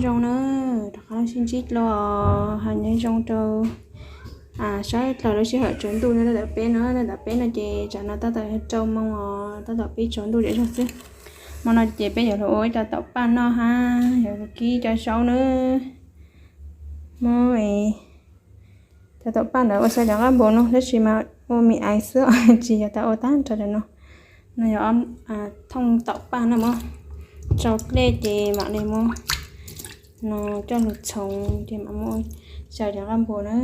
Zoo na, rov qab los sib ntsib dlua, hais nyob zoo rau sab dlawg lub sij hawm tsaus ntuj no, tab tom peb no, tab tom peb no ces tsam no tab tom rau moo os, tab tom peb tsaus ntuj zem zog xwb. Hmo no ces peb yuav los ua ib co taum paj noj hab, yuav kib cov zaub na. Muab cov taum paj ntawd ua xyaw cov nqaj npua no, tab sis mas ua me ais xwb, tsis yog tas ua tag nrho cov no. No yog thooj taum paj no, muab tsau dlej ces mam li muab no coj lug txhoov ces mam muab xyaw cov nqaj npua na.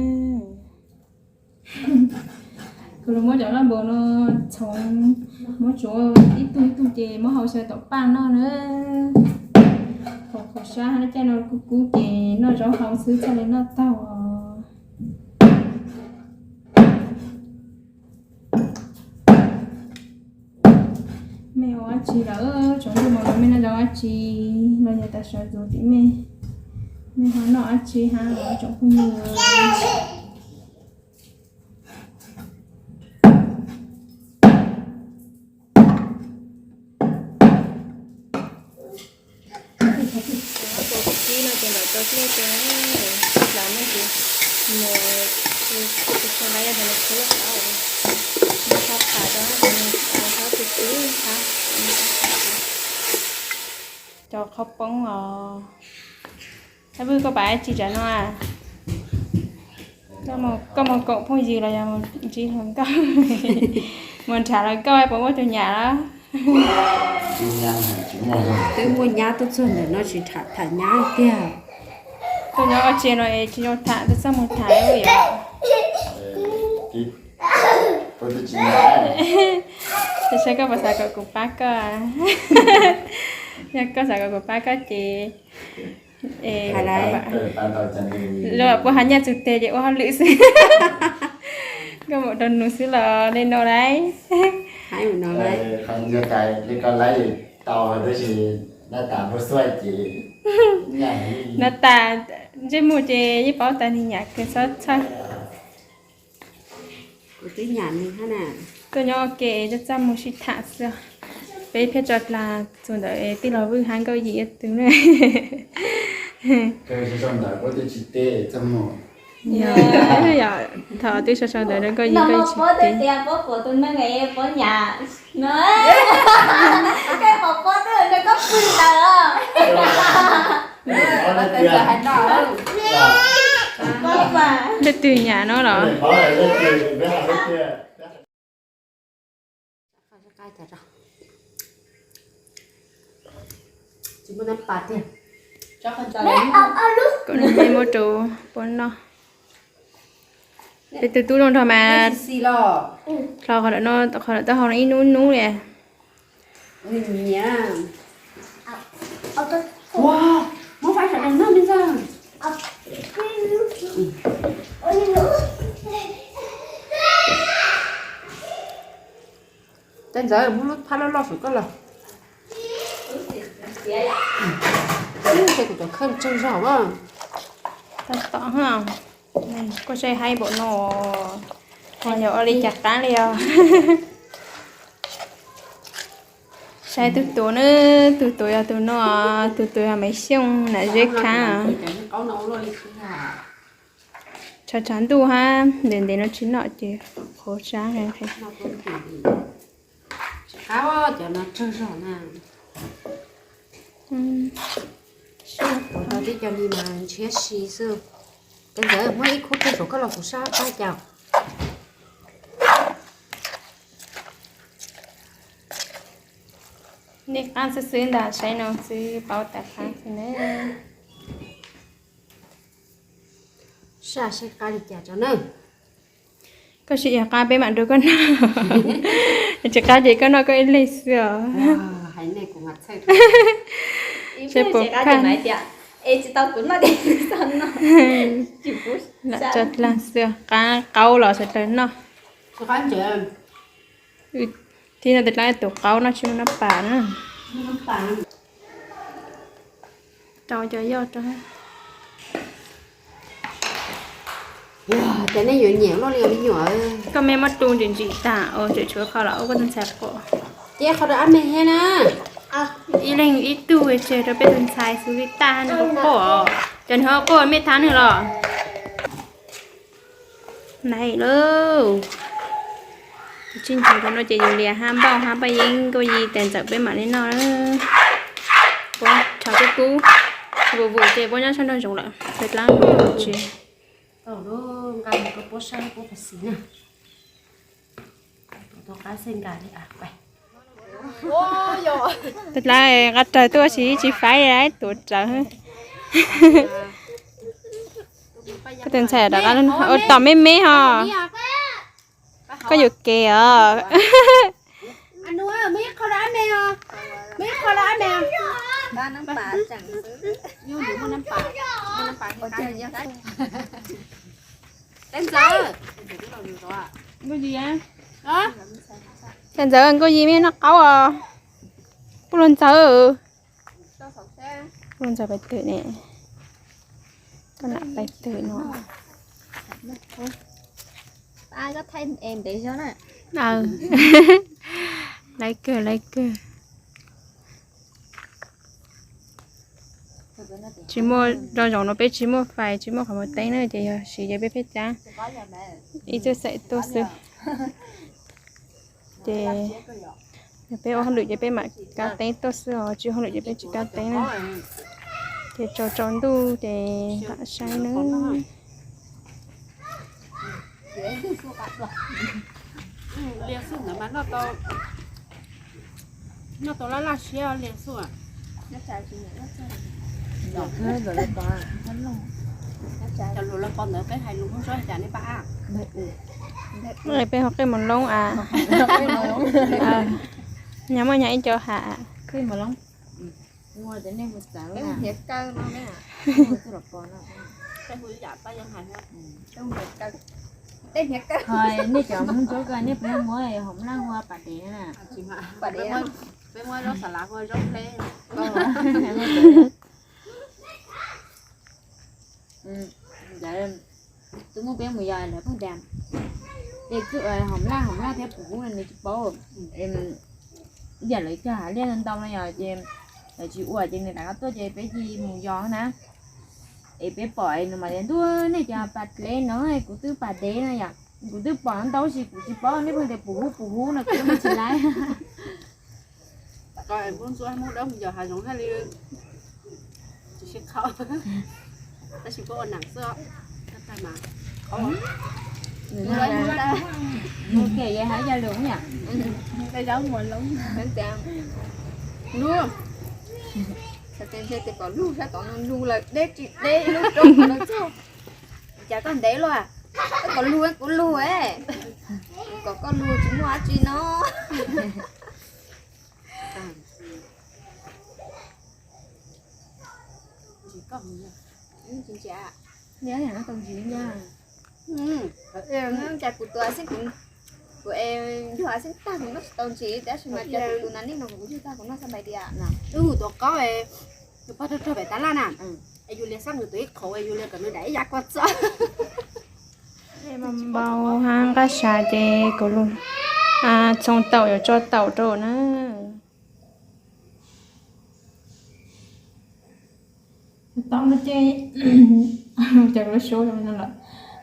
Kuv los muab cov nqaj npua no txhoov, muab tsuav ib tug ib tug ces muab hau xyaw taum paj noj na. Thaum qhov sab hab lub caij no kub kub ces noj zaub hau xwb txhaj li noj taug os. Mej ua dab tsi lawm? Tsaus ntuj mus no mej noj zaub dab tsi? Los yog tas sawv ntxuv tim mej, mej ho noj dab tsi hab os tsoom phooj ywg? Kib no ces ntawm tau dlej ces tsis tas muab ntsis mus tsis tshua nqa yog tas nws khub lub qab, nws qhov tham rau nws qhov twg twg qab. Cov qhov poob os. Ab Vwj, koj pam dab tsi tsam no? Koj mus koom phooj ywg los yog mus ntsib hluas nkauj? Mus nrhav hluas nkauj puas muaj tus nyam los? Twb muaj nyab tuaj txog ntawm no tsis tham nyab tiag. Tuaj nyob ua tsi no es tsis zoo tham, tuaj txog mus tham yom. Ces saib koj puas xav kom kuv pab koj. Yog koj xav kom kuv pab koj ces luag puab hab nyaj txug teg ces ua hauj lwm xwb. Koj mus rau nus xwb los li no lauj. Nab tas ntsej muag ces yeej paub tas nws nyam kawg, txhob txhawj. Kuv twb nyam nws hab na. Tuaj nyob ua ke txaj txaj muag sib tham xwb. Peb pheej tso dlag txug ntawm tij laug Vwj hab Nkauj Yim ib tug na. Thaum twb sau sau ntawv rau Nkauj Yim, Nkauj Yim tsis teb. Leej twg nyam no los? Kuv muab rau puab noj. Peb tug tub zoo nrog mas. Hlo qhov lawm no, qhov lawm taub hau no ib nub nub li. Ntxawm, muab lub phab loj loj saum koj los. Ces kuv cov khawb tsawg zog a. Tab tom, koj saib haib npaum no, ho yog ua li cas qab li os. Saib tug tuav na, tug tuav yog tus no, tug tuav yog Maiv Xyooj nam zeb khab. Tshav tshav ntuj hab ntev ntev no tsis noj ces qhuav sab. Tsis qab, cov no tsawg zog na. Tib co li mas ntshiab si xwb. Ces ntxawm muab ib khub rau saum koj los kuv sab qab cas. Nej qab xwb xwb ntag, saib no xwb paub tas qab xwb na. Saj saib qab li cas tso na. Koj sim yog qab peb mam nrog koj noj. Tsis qab ces koj noj koj ib leeg xwb os. Saib puas phaj. Lam tso dlaag xwb, qab qaub los sawv dlawg noj. Thib no tes dlaab tus qaub noj tsis muaj nab pas na. Rau cov yoj rau. Ces nej yuav nyiam luaj li me nyuam. Koj me muab tu ntsim ntsim tag, tseem tshuav qhov los ua koj tus ntxhais pom. Ces qhov rau ab me thiab na. Ib leeg ib tug tseg rau peb tus ntxhais xws li tag nws quaj quaj, cov nws ho quaj mej thab nws los. Nai lauj, tus tsib ntsug rau no ces yus lias hab npauj hab paj yeeb nkauj yi tes ntxawm peb mam li noj. Puab rhav kub kub, vum vum ces puab nyob sab nraum zoov lawm, peb dlaab tsi. Tus dlaab nqa rawg tuaj tsis tsis faib tuav rawv. Koj tus ntxhais rov qab ua tom me me ho. Koj yuav kev os. Ntxawm, nkauj yi mej noj qaub os. Puab luag ntxawm, puab luag ntxawm pais twm ne. Koj nam pais twm no. Laiv kawg laiv kawg. Tsis muaj, rau zaum no peb tsis muaj fais tsis muaj qhov muag teeb na ces yog siv ces peb pheej cab ib txoj xaim tuaj xwb. Ces yog peb ua hauj lwm ces peb mam kab teeb tuaj xwb os, tsis ua hauj lwm ces peb tsis kab teeb na. Ces tsaus tsaus ntuj ces lam saib na. Noj tau laj laj siab li xwb. Cov lus loj pov ntawd peb hais lus Hmoob Suav cas nej pab? Peb hu qej mos loob as. Nyag muaj nyag ib co has. Nej cov Hmoob Suav ko nej puas muab hom laj hu pas dev na? Peb muab zaub xav lav hu zaub hleb. Tus muaj peb mus yos lawv pheej tias, es hom laj hom laj thiab pum hub no nws tsis paub. Yam lawv cog hav liaj ntau no yom, ces lawv tsis ua ces nws rov qab tuaj ces peb cia li mus yos na. Es peb pom nws mas tias, ntuj, nej cov pas dev no, kuv twb pas dev no yom, kuv twb pom ntau tab sis kuv tsis paub, nej pheej tias pum hub pum hub no kuv twb mus tsis laib. Hmoob Suav Hmoob Dawb mus yos hav zoov thiaj li tsis sib qhau, tab sis puab ua nam xwb. Mus ke ye hab yog lus yom, lug, tes kom lug sab tod lug lawm deb tsis deb lub roob no txog. Cas koj ntev luaj, koj kom lug kuv lug, kom koj lug tsis muaj dab tsi no. Cas kuv tus xeeb, kuv, kuv yug xeeb tag kuv noj tsis tau ntsis, tab sis mas cas kuv tus nas nej no kuv yug tag kuv noj xab npais diam. Tus qaub, tus pog rog rog pem tab laj na, es yus li xab nws tus ib qhauv, yus li kom nws daim ib yav kua txob. Npau hab nqaj sas ces kuv lug txhoov taum yuav tso taum rau na. Cov taum no ces, cov lub suab no lawm,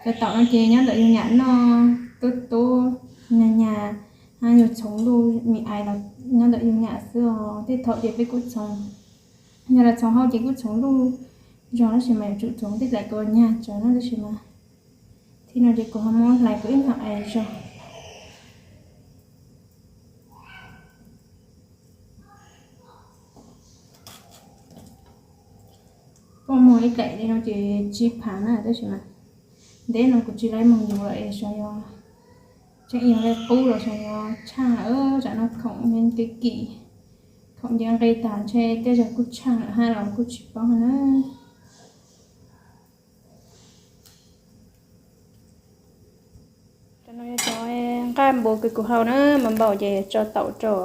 cov taum no ces nyob ntawm yus nyam noj, tub tub, nyag nyag, hab yus txhoov luj me ais los nyob ntawm yus nyam xwb os. Tej thaum ces peb kuj txhoov, yog los txhoov hau ces kuj txhoov luj zog tab sis mas yuav tsum txhoov tej dlaim kom nyag tsawv no tab sis mas thib no ces kuv ho muab hlais kuv ib nyuag ais zog. Kuj muaj ib daim li no ces tsib phav na tab sis mas ntev no kuv tsis laib moog yus lawm es xyov yog tseem yog li qub los xyov yog tshaaj, tsam no khoom nce kim, khoom nce nqi tag ntshe tej zaum kuj tshaaj lawm hab los kuj tsis paub na. Cov no yog cov nqaj npua kws kuv hau na, mas npaum ces tso taum rau.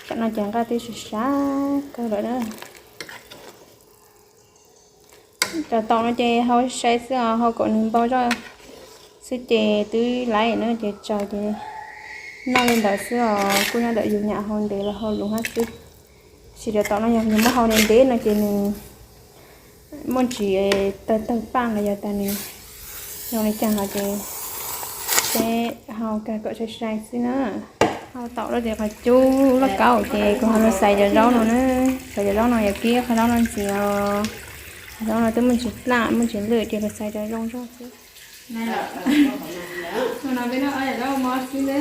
Cov no ces nqaj twb sab sab kawg lawm na. Cov taum no ces hau sai xwb os, hau kom nws npau zoj xwb ces twb laib na, ces tsaus ces Noj li ntawd xwb os, kuj nyob ntawm yus nyam hau ntev los hau luv hab xwb. Tab sis cov taum no yog yus muab hau ntev ntev no ces nws muaj ntsis tawg tawg paj los yog tas nws zoo li cas no ces peb hau kag kom sai sai xwb na. Hau taum lawm ces qhov cub loj kaub ces kuv ho los xaiv cov zaub no na. Xaiv cov zaub no yog kib qhov zaub no ntxiv os. Cov zaub no twb muaj ntsis plaj muaj ntsis lwj ces los xaiv cov zoo zog xwb. Hnub no peb noj ob yam zaub mob xwb na.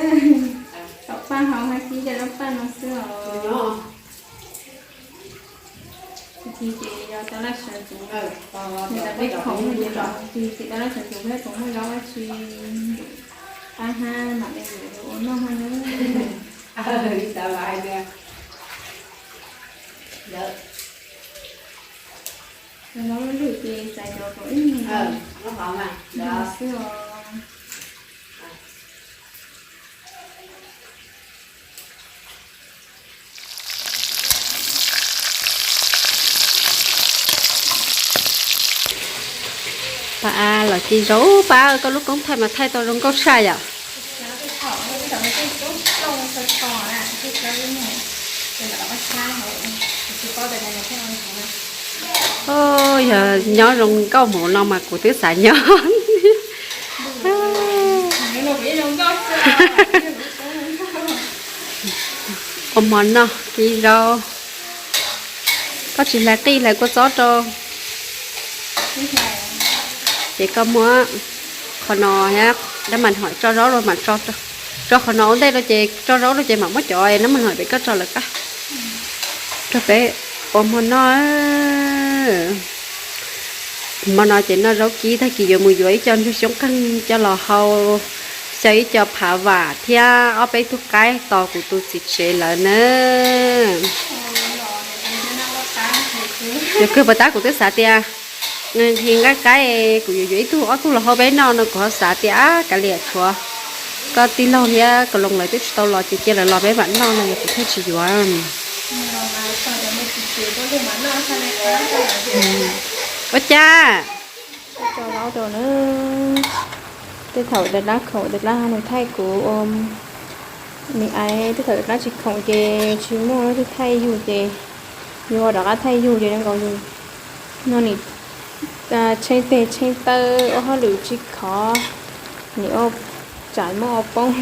Taum paj hau hab kib cov zaub paj no xwb os. Tus twg ces yog tau laj sawv ntxuv, nws tas peb khoom no ces tus twg ces tau laj sawv ntxuv peb khoom muaj zaub dab tsi qab hab mam li yuav ua noj hab na. Cov zaub lwj ces xaiv cov kom ib nyuag xwb os. Pab los ci zaub, pab koj lub koob thaij mas thaij tau zoo nkauj tshaj yom. Yog nyob zoo nkauj hmoov no mas kuv twb xav nyob. Ua hmo noj kib zaub. Koj tsis hlais qij hlais kua txob rau, ces koj muab qhov no, dab mas hom tso zaub rau mas tso, tso qhov no ua ntej rau ces tso zaub rau ces mam muab cov dab mas hom pem koj tso lawm qab rau peb ua hmo noj. Hmo no ces noj zaub kib tag kis yuav mus yuav ib co ntsuag xyoob qeeg coj los hau, xyaw ib co phav vam thiab ob peb tug qaib tos kuv tus txiv tsev lawm na. Yog kawg puas tab, kuv twb xav tias nqhis nqaij qaib, kuv yuav yuav ib tug ob tug los hau peb noj no, kuv ho xav tias kav liam tshuav koj tij laug thiab kaus loos lawv twb tsis tau los ces cia lawv los peb mam noj no yog kuv thiaj tsis yuav. Ua cas? Tso zaub rau na. Tej thaum tais dlab khoom, tais dlab ho mus thaij kuv ua me aiv, tej thaum tais dlab tsis khoom ces tsis muaj leej twg thaij yug ces yus ho rov qab thaij yug ces zoo nkaus yus no nim tsheej teg tsheej taw ua hauj lwm tsis khov, nim ua tsam muab ua poob,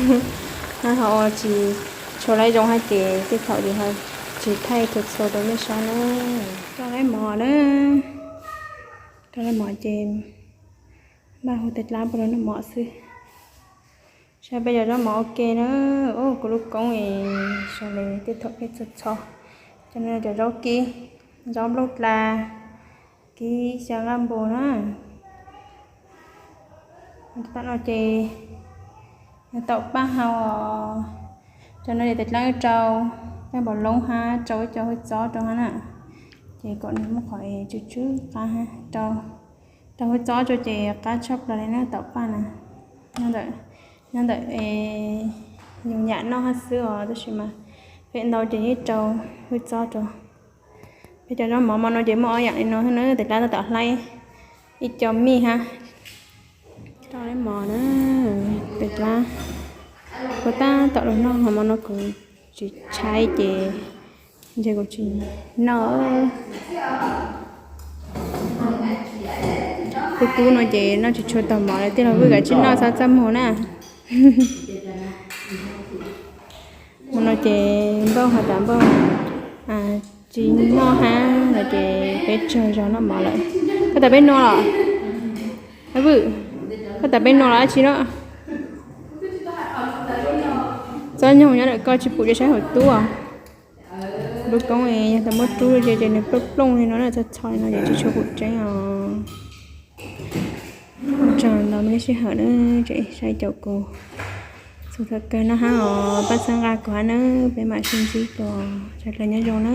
ho ua tsis tshua laib zoo hab ces tej thaum yus ho tsis thaij txhua txhua rau nej saib na. Rau laib mov na, rau laib mov ces npaj hu tais dlab pab los noj mov xwb. Saib peb cov zaub mov ua ke na. Kuv lub koob es zoo li tej thaum peb txhua txhua, cov no cov zaub kib, zaub nplooj dla, kib xya nqaj npua na. Tam no ces yog taum paj hau os. Cov no ces tais dlab rau, rau npaum loob hab rau ib co hwj txob rau hab na. Ces kom nws muaj qhov es tsw tsw qab hab rau, rau hwj txob rau ces qab tshaj plaws li na taum paj na. Nyob ntawm yus nyam noj hab xwb os, tab sis mas peb ntau ces yeej rau hwj txob rau. Peb cov zaub mov hmo no ces muaj ob yam li no xwb na, tais dlab tab tom hlais ib co mij hab. Rau laib mov na, tais dlab kuv tab tom los noj hmo no kuv tsis tshaib ces ntshe kuv tsis noj. Kuv tub no ces noj tsis tshua tau mov lawm, tij laug Vwj kav tsij noj txhob txaj muag na. Hmo no ces Npauj has tas Npauj tsis noj hab no ces peb tsawg zog noj mov lawm. Koj tas peb nua los? Vwj, koj tas peb nua los dab tsi na? Txob nyoog nyob ntawm koj tsis pum, cia saib hauv tub os. Lub koob yog tas muab rub ces nws plooj plooj li no na, txho txho li no ces tsis tshua pum tseeb os. Ua tsaug ntau me lub sij hawm na, tseem saib caum kuv txhua txhua kawg no hab os, pab txhawb nqa kuv hab na, peb mam sib ntsib dua, sawv daws nyob zoo na.